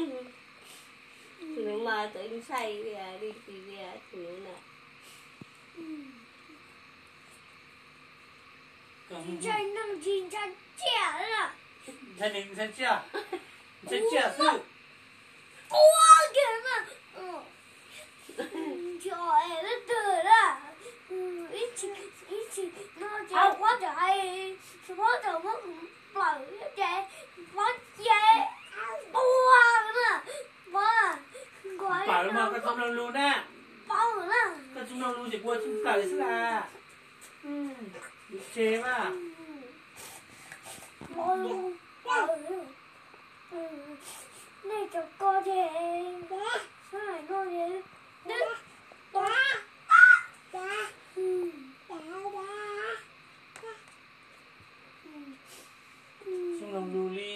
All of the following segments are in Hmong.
Tus nws mas txawv ntshai li, li tis li tus nws na. Ntshai neeg ntshai tsiaj, ntshai tsiaj xwb. Quaj kiag na. Nco es leej twg na. Ib txhis, ib txhis no ces Pob txawm hais, Pob txawm muab kuv nplawm ces Pob ces quaj na. Pob, nplawm mas koj txhob mloog lus na. Pob na, koj tsis mloog lus ces kuv tsis nplawm xwb las. Yus tseg mas. Nej cov ko ces, no es, twb, tsis mloog lus li,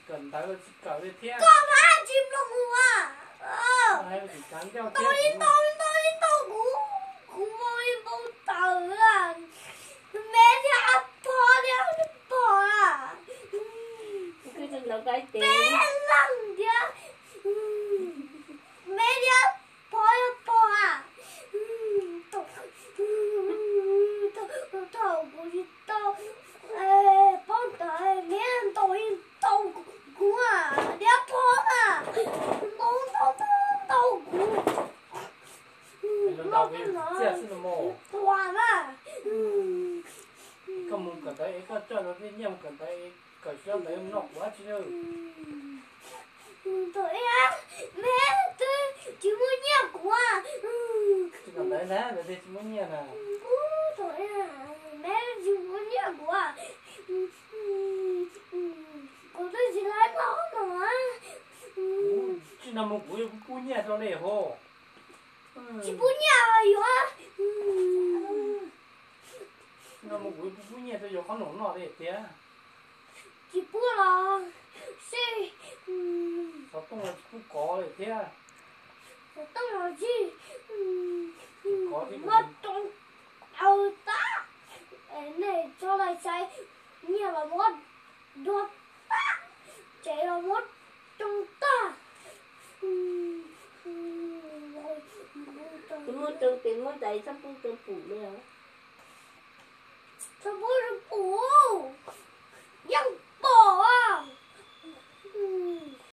kawm ntawv tsis kawm li thiab. Koj mas tsis mloog lus a. Ntau li ntau li ntau li ntau kuv, kuv npau li npau taws a. Me thiab Pog thiab Pog a. Peb leeg thiab, me thiab Pog thiab Pog a. Thaum kuv tsis tau paub ntawv, me ntau li ntau kuv a, thiab Pog a, ntau ntau ntau kuv. Ua na, koj mus kawm ntawv es koj coj luag tej nyiaj mus kawm ntawv es kawm tsis tau ntawv mus noj kuv dab tsi na. Thaum ub me twb tsis muaj nyiaj kuv a. Tsis kawm ntawv na, ntawd twb tsis muaj nyiaj na. Thaum ub me tsis muaj nyiaj kuv a. Kuv twb tsis laib noj no. Tsis no mus kuv yuav pub nyiaj rau nej hos. Tsis pub nyiaj yuav. Tsis no mus kuv yuav pub nyiaj rau yuav qhob noom noj li tiag. Tsis pub los seb, xov tooj los tsis pub kov li thiab. Xov tooj los tsis, kov tsis muab rau tau tag. Nej tso lais xaiv, nyiaj los muab dua tag, tsev los muab rau tag. Muab rau tes muab tais txhob pub rau pum li.